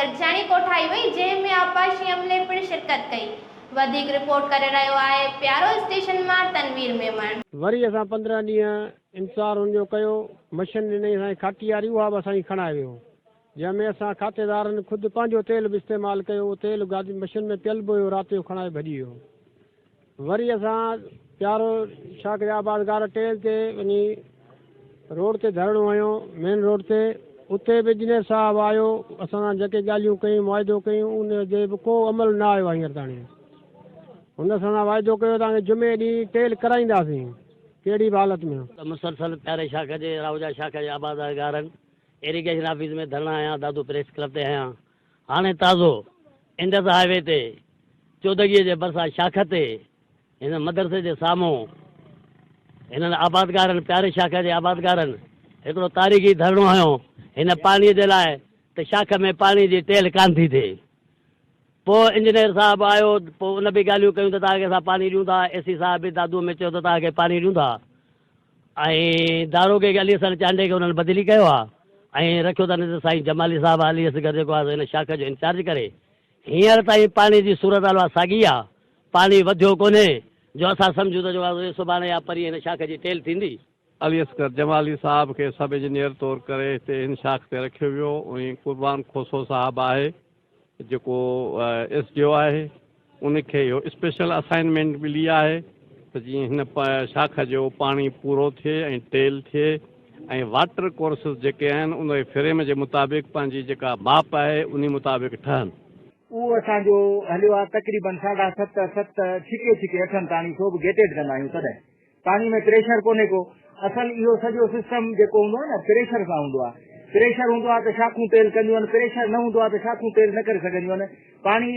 گڏجاڻي ڪوٺائي وئي جنهن ۾ آبپاشي عملي پڻ شرڪت ڪئي. وڌيڪ رپورٽ ڪري رهيو آهي پيارو اسٽيشن مان تنوير ميمڻ. وري اسان 15 ڏينهن انتظار ان جو ڪيو، مشين ڏنئي اسان کي کاٽي واري اها به اسان جي کڻائي ويو، جنهن ۾ اسان کاتيدارن خود پنهنجو تيل به استعمال ڪيو، اهو تيل گادي مشين ۾ پيل به هيو رات جو کڻائي ڀڄي ويو. وري اسان پيارو شاخ جا آبادگار ٽيل تي وڃي روڊ تي ڌرڻو هنيو مين روڊ تي اتي به انجنيئر صاحب آيو اسان سان جيڪي ڳالهيون ڪيون معاهدو ڪيون ان تي به ڪو عمل نه آيو آهي هينئر تاڻي هن اسان سان واعدو ڪيو ته جمعي ڏينهن ٽيل ڪرائينداسين ڪهڙي به حالت ۾. ته مسلسل پياري شاخ جي راهوجا شاخ جي آبادگارن ايريگيشن آفيس ۾ ڌرڻا هنيا دادو پريس ڪلب تي هنيا هاڻي تازو انڊس هاء وي تي چودڳيء جي ڀرسان شاخ تي هن مدرسي جي سامهون هنن آبادگارن پياري شاخ جي آبادگارن هڪڙو تاريخي ڌرڻو هنيو هن پاڻي جي لاء ته شاخ ۾ پاڻي جي ٽيل ڪانه ٿي ٿئي. پوء انجنيئر صاحب آيو پوء ان به ڳالهيون ڪيون ته توهان کي اسان پاڻي ڏيون ٿا اي سي صاحب به دادوء ۾ چيو ته توهان کي پاڻي ڏيون ٿا. ۽ داروغي کي علي حسن چانڊيي کي انهن بدلي ڪيو آهي ۽ رکيو اٿن ته سائين جمالي صاحب علي اصغر جيڪو آهي سو هن شاخ جو انچارج ڪري. هينئر تائين پاڻي جي صورتحال اها ساڳي آهي، پاڻي وڌيو ڪونهي جو اسان سمجهون ته جيڪو آهي سو سڀاڻي يا پرينء هن شاخ جي ٽيل ٿيندي. علي اصغر جمالي صاحب کي سب انجنيئر طور ڪري هتي هن شاخ تي رکيو ويو ۽ قربان کوسو صاحب آهي جيڪو ايس ڊي او آهي ان کي اهو اسپيشل اسائنمينٽ ملي آهي ته جيئن هن شاخ جو پاڻي پورو ٿئي ۽ ٽيل ٿئي ۽ واٽر ڪورسز جيڪي آهن ان فريم جي مطابق پنهنجي جيڪا ماپ آهي انهي مطابق ٺهن. اهو اسان جو هليو آهي تقريبن ساڍا ست، ست ڇڪي ڇڪي اٺن تاڻي سو به گيٽيڊ ڪندا آهيون تڏهن پاڻي ۾ پريشر ڪونهي ڪو. اصل اهو سڄو سسٽم جيڪو هوندو آهي نه پريشر سان هوندو آهي. پريشر هوندو آهي ته شاخون تيل ڪنديون آهن، پريشر نه هوندو آهي ته شاخون تيل نه ڪري سگهنديون آهن. پاڻي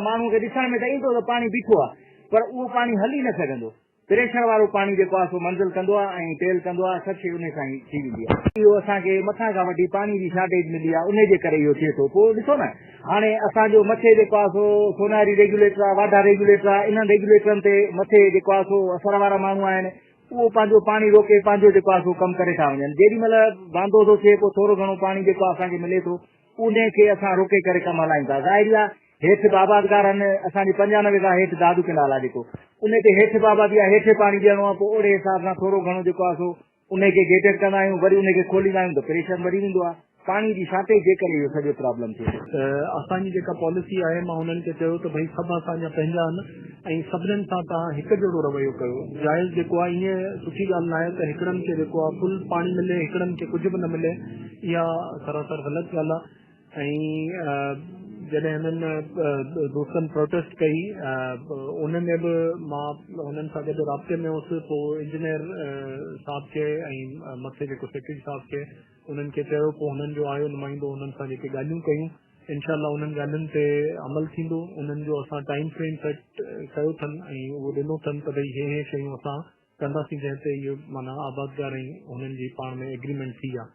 ماڻهو کي ڏسڻ ۾ ته ايندو ته پاڻي بيٺو آهي پر اهو پاڻي هلي نه سگهندو. پريشر وارو پاڻي جيڪو آهي سو منزل ڪندو آهي ۽ تيل ڪندو آهي، سڀ شيء انهي سان ئي ٿي ويندي آهي. اهو اسان کي مٿان کان وٺي پاڻي جي شارٽيج ملي آهي انهي جي ڪري اهو ٿئي ٿو. پوء ڏسو نه هاڻي اسان جو مٿي جيڪو آهي سو سونهاري ريگيوليٽر آهي، واڍا ريگيوليٽر آهي، انهن ريگيوليٽرن تي مٿي جيڪو آهي سو اثر وارا ماڻهو آهن، اهو پنهنجو پاڻي روڪي پنهنجو جيڪو آهي سو ڪم ڪري ٿا وڃن. جيڏي مهل واندو ٿو ٿئي پوء ٿورو گهڻو پاڻي جيڪو آهي اسان کي ملي ٿو، انهي کي اسان روڪي ڪري ڪم هلايون ٿا. ظاهري آهي هيٺ به آبادگار آهن، اسان جي 95 کان هيٺ دادو ڪئنال آهي جيڪو، انهي تي هيٺ به آبادي آهي، هيٺ پاڻي ڏيڻو آهي، پوء اوڙي حساب سان ٿورو گهڻو جيڪو آهي سو انهي کي گيٽيڊ ڪندا آهيون وري انهي کي کوليندا آهيون ته پريشر وڌي ويندو آهي. پاڻي جي شارٽيج جي ڪري اهو سڄو پرابلم ٿئي ٿو. ته اسان جي جيڪا پاليسي آهي مان انهن کي چيو ته ڀئي سڀ اسان جا پنهنجا آهن ۽ سڀنن سان توهان هڪ جهڙو رويو ڪيو جائز جيڪو آهي ائين سٺي ڳالهه ناهي ته هڪڙن کي جيڪو آهي فل پاڻي ملي هڪڙن کي ڪجهه به نه ملي اها سراسر غلط ڳالهه آهي ۽ جڏهن هنن دوستن پروٽيسٽ ڪئي ان ۾ به مان هنن سان گڏ رابطي ۾ هوس پوء انجنيئر صاحب کي ۽ مٿي جيڪو سيڪريٽري صاحب کي انهن کي چيو پوء هنن جو آيو نمائندو انهن سان جيڪي ڳالهيون ڪيون انشاء الله انهن ڳالهين تي عمل ٿيندو انهن جو اسان ٽائيم فريم سيٽ ڪيو اٿن ۽ اهو ڏنو اٿن ته ڀئي هي هي شيون اسان ڪنداسين جنهن تي اهو معنيٰ آبادگار ۽ هنن جي پاڻ ۾ ايگريمينٽ ٿي آهي.